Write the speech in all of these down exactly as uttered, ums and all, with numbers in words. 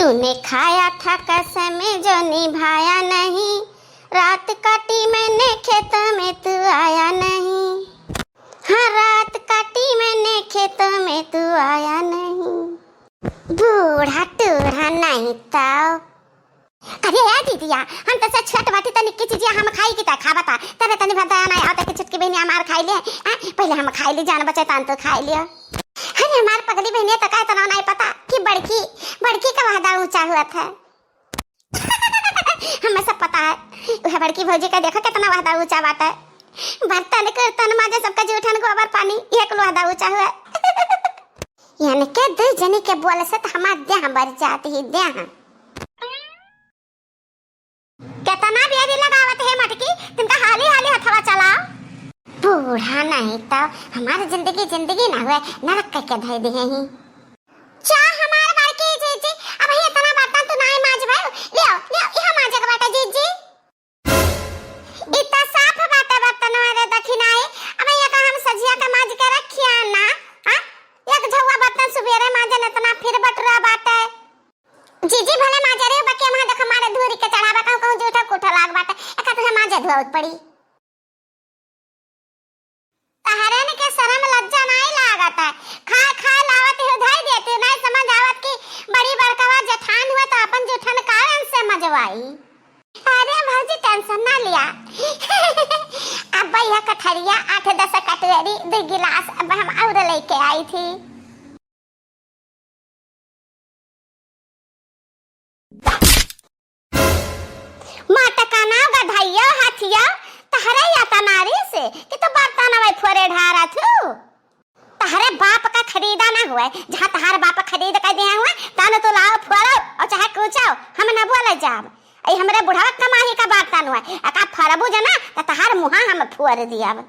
तूने खाया था कसम जो निभाया नहीं, रात काटी मैंने खेतों में तू आया नहीं। हाँ, रात काटी मैंने खेतों में तू आया नहीं। बूढ़ा टूढ़ा नहीं तो। अरे ए दीदिया, हम तो से छोट बाटी, तनिक चीजिया हम खाई की ता खा बता, तबे तनी भर दया नहीं आवता कि छोटकी बहनी हमार खाई ले। आ, पहले हम खाई ली, जान बचे तान तो खाई लियो। अरे हमार पगली बहनिया तो का इतना नहीं पता कि बड़की, बड़की का वहदा ऊंचा हुआ था। हमें सब पता है, वह बड़की भौजी का देखो कितना वहदा ऊंचा बाटे। बर्तन कुर्तन माजे, सबका जूठन गोबर पानी, एक लोहदा ऊंचा हुआ। यानी के दू जनी के बोल से तो हमार देह बर जात ही देह। केतना बेरी लगावत है मटकी, तिनका हाली हाली हथवा चलाओ। बूढ़ा नहीं तो हमार जिंदगी जिंदगी ना हुए, नरक के धै दिहे ही। जा हमार बड़की जीजी, अब ये इतना बर्तन तू नाई माज भाई, लियो, लियो, इहा माजे के बाटे जीजी। इतना साफ बाटे बर्तन वाले दखिनाई, अब ये का हम सजिया के माज के रखिया ना, हाँ? एक झौआ बर्तन सुबेरे माजन, इतना फिर बटुरा बाटे। जीजी भले माजे रे, बाकी हम देख मारे धूरी के चढ़ावे, कहूँ कहूँ जूठा कूठा लाग बाटे, एका तुहे माजे धोवे के पड़ी। तहरन के शरम लज्जा नाई लागत है, खाए खाए लावत ही उधाई देती, नाई समझ आवत कि बड़ी बड़कवा जेठान हुए तो अपन जूठन कारण से मजवाई। अरे भौजी tension ना लिया। अब यह कठरिया आठ दस कटोरी, दो गिलास अब हम और लेके आई थी। मटकना गधैया हथिया, तहरे या तनारी से कि तू बर्तन अबै फोरे ढारा थू। तहरे बाप का खरीदा ना हुए, जहाँ तहार बाप खरीद के दिया हुए, तन तो लाओ फोड़ो और चाहे कूचो, हम न बोले जाब। ऐ हमरे बुढ़वा कमाही का बर्तन हुए, अका फरबू जना, त तहार मुहा हम फोड़ दियाब।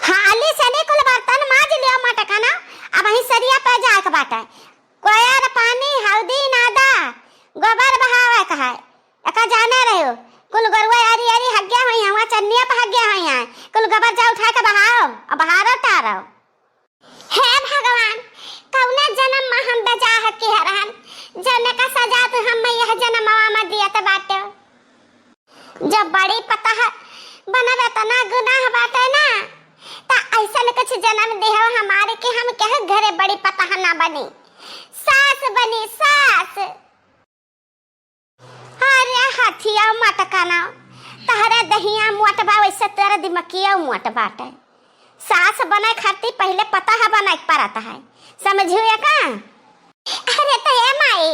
हाली से नहीं कुल बर्तन माज लियो मटकना, अब वहीं सरिया पे जाए के बाटे। कोयर पानी हौदी नादा, गोबर बहावे का है। एका जाने रहो, कुल गोरुआ आरी आरी हग्या होई हैं, वहाँ चन्निया पे हग्या होई हैं, कुल गोबर जा उठा के बहाओ, और बहारो तारो। हे भगवान, कौने जन्म में हम बेजाह के रहन, जौने का सजा तू हम यह जन्मवा में दियत बाटे। जब बड़ी पतह बनब एतना गुनाह बाटे ना, त ऐसन कुछ जन्म दिहो हमारे कि हम केहू घरे बड़ी पतह ना बनी, सास बनी, सास। अरे हथिया मटकना, तहरे दहिया मोट बा, वैसे तोरे दिमकिया मोट बाटे। सास बने खातिर पहिले पतह बने के पड़त है, समझियो या का? अरे त हे माई,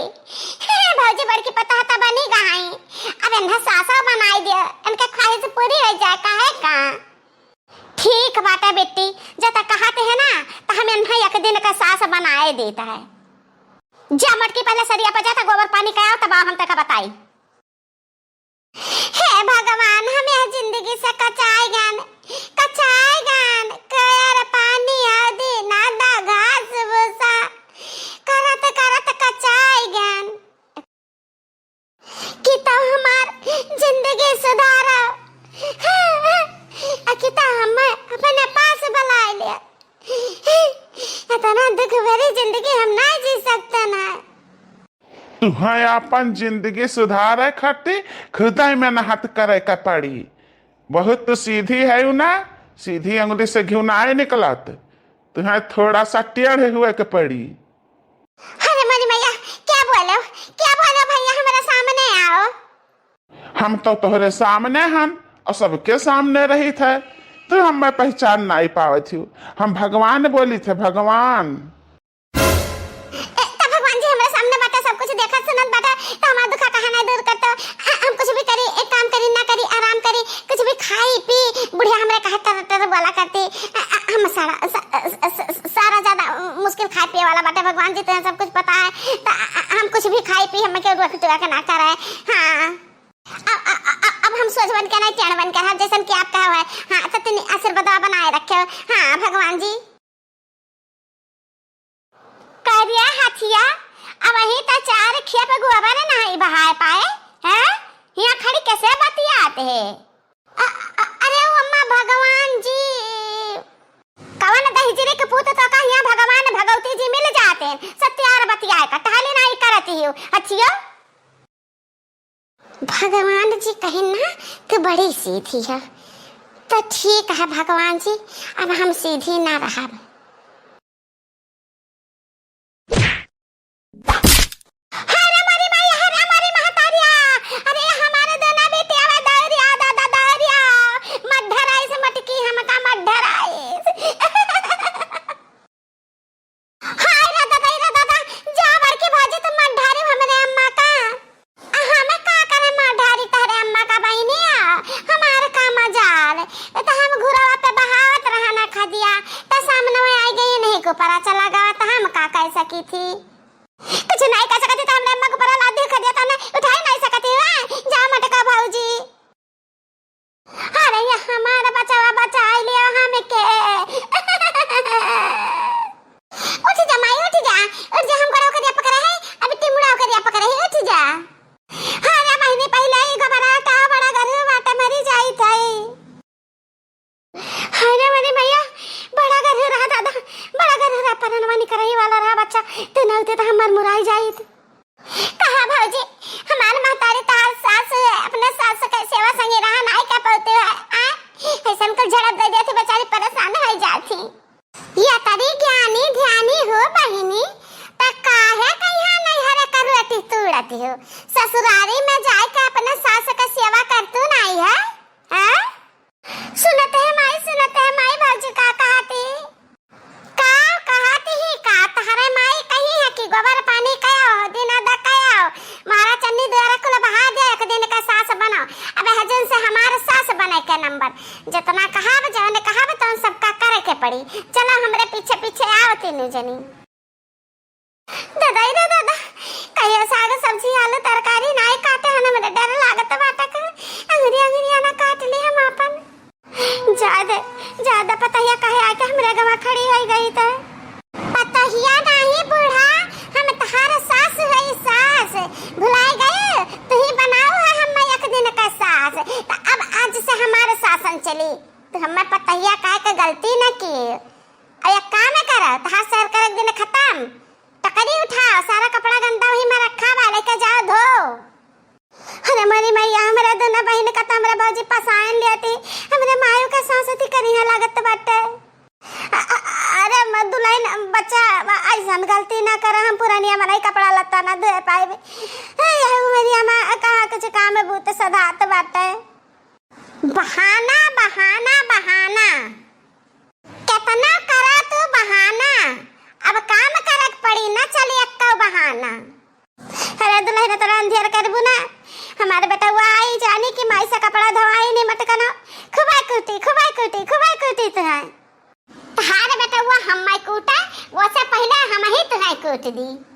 हे भौजी बड़की पतह त बनी गई, अब इन्हें सासा बनाई दियो, इनके ख्वाहिश पूरी हो जाए, काहे का? ठीक बाटे बेटी, जब तक कहत है ना, त हम इन्हें एक दिन का सास बनाए देता है। जा मटकी पहले सरिया पर जा, त गोबर पानी का आओ, तब हम तक बताई। हे भगवान, हम यह जिंदगी से कचाई गन, कचाई गन, कयर पानी आदि नादा घास भूसा, करत करत कचाई गन। कि तो हमार जिंदगी सुधारा, आ कि तो हम अपने पास बुलाए लिया। इतना दुख भरी जिंदगी हम ना जी सकते ना। तुहें आपन जिंदगी सुधारे खातिर खुदे मेहनत करे के पड़ी। बहुत तू सीधी है ना, सीधी अंगुली से घिउ नाय निकलत। तुहें थोड़ा सा टेढ़ हुए के पड़ी। अरे मोरी मैया, क्या बोलो, क्या बोलो भैया, हमारे सामने आओ। हम तो तोहरे सामने हन और सबके सामने रहित है, तू हमें पहचान नाई पावत हू। हम भगवान बोलित है, भगवान। ए, त भगवान जी हमरे सामने बाटे, सब कुछ देखत सुनत बाटे, त हमार दुखा काहे ना दूर करतो? आ, हम कुछ भी करी, एक काम करी ना करी, आराम करी, कुछ भी खाई पी, बुढ़िया हमरे काहे टर टर बोला करती? आ, आ, हम सारा, सा-, सा-, सा-, सारा ज्यादा मुश्किल खाए पिए वाला बाटे। भगवान जी तुहें सब कुछ पता है, त आ, आ, हम कुछ भी खाई पी, हमें क्यों रोक टोक ना करे। हाँ, अब, अब, अब, अब हम सोच बन के नहीं, टेढ़ बन के, हम जैसन कि आप कहा है। हाँ, तो तनी आशीर्वाद बनाए रखे। हाँ भगवान जी। करिया हथिया, अबहीं त चार खेप गोबर नाहीं बहाए पाए, हैं? हियाँ खड़ी कैसे बतियात है? अ-, अ-, अरे ओ अम्मा भगवान जी, कवन दहिजरी के पूत तो का हियाँ भगवान भगवती जी मिल जाते हैं, सत्यार बतियाए का टहली नाहीं करती। हथियो। भगवान जी कहिन ना, "तू बड़ी सीधी है।" तो ठीक है भगवान जी, अब हम सीधी ना रहब। अरे मोरी माई, अरे मोरी महतारिया, अरे हमारे दोना बेटी आवे दौरिया, दादा दौरिया, मत डराइस मटकी हमका मत डराइस। हाय रे दादा, रे दादा, जा बड़की भौजी तू मत ढारी हमरे अम्मा का। आ, हमें का करे मत ढारी तहरे अम्मा का बहिनिया, हमार का मजाल। ए तो हम घुरवा पे बहावत रहना खदिया, तो सामने में आई गई नहीं को परा चला गवा, तो हम का कह सकी थी? कुछ नहीं कह सकती, तो हमरे अम्मा को परा लादी खदिया, तो हमें उठाई नहीं सकती है। जा मटका भौजी। अरे ये हमारा बचावा बचाई लिया हमके। उठ जा माई, उठ जा, उठ जा, हम गोड़वा करिया पकड़ा है, अभी टिमुड़ा करिया पकड़ा है, उठ जा। अरे बहिनी, पहिले ही घबरा का बड़ा गरु बाटे, मरी जाई थाई। अरे मेरी मैया, बड़ा गरु रहा दादा, बड़ा गरु रहा, परनवा निकरही वाला रहा बच्चा, ते ना होते तो हमार मुराई जाई। कहा भौजी, हमार महतारी तहार सास है, अपने सास के सेवा संगे रहा नाई का पौते है, आ? ऐसन को झड़प दे देती, बेचारी परेशान हो जाती। ये तरी ज्ञानी ध्यानी हो बहिनी, त काहे कहिया नैहर कर रोटी तोड़ती हो? ससुरारी में जाए के अपने सास के सेवा कर तू नाई है, हैं? सुनत है माई, सुनत है माई, भौजी का कहती? का कहती ही का? तहरे माई कही है कि गोबर पानी कयो, दिन अदा कयो, मारा चन्नी द्वारा कुल बहा दे, एक दिन का सास बनो। अब हजन से हमार सास बने के नंबर। जितना कहब, जवन कहब, तवन सबका करे के पड़ी। चलो हमरे पीछे पीछे आओ तीनों जनी। दादा रे दादा, कहिया साग सब्जी आलू तरकारी नाई काटे हन, हमरे डर लागत बाटे का अंगुरी अंगुरिया ना काट ली हम आपन। ज्यादा ज्यादा पतहिया काहे आके हमरे गवा खड़ी होई गई त? पतहिया नाही बूढ़ा, हम तहार सास हई सास, भुलाई गई? तू ही बनाऊ है हम एक दिन का सास। त अब आज से हमार सासन चली, तू हमें पतहिया काहे के गलती न की। अब एक काम कर, तहार शहर कर एक दिन खत्म, टकरी उठाओ, सारा कपड़ा गंदा वही में रखा बा, लेके जाओ धो। अरे मोरी मैया, हमरा दोनों बहिन का तो हमरा भौजी पसायन लेती, हमरे मायू के सासती करिया लागत बाटे। अ-, अ-, अरे म-, दुल्हन बच्चा, अइसन गलती ना करे, हम पुरानिया मनई कपड़ा लत्ता ना धोए पाइबे। ए, यह उमरिया में कहाँ कुछ काम बूत सधात बाटे। बहाना, बहाना, बहाना। केतना करा तू बहाना, अब काम करक पड़ी, न चली एक्को बहाना। अरे दुल्हन, तोरा अंधियर करबू ना, हमारे बेटवा आई जानी कि माई से कपड़ा धोवाई नहीं मटकनो, खूबे कूटी, खूबे कूटी, खूबे कूटी तुहै। तहार बेटवा हम्मै कूटे, वो से पहिले हम ही तुहै कूट दी।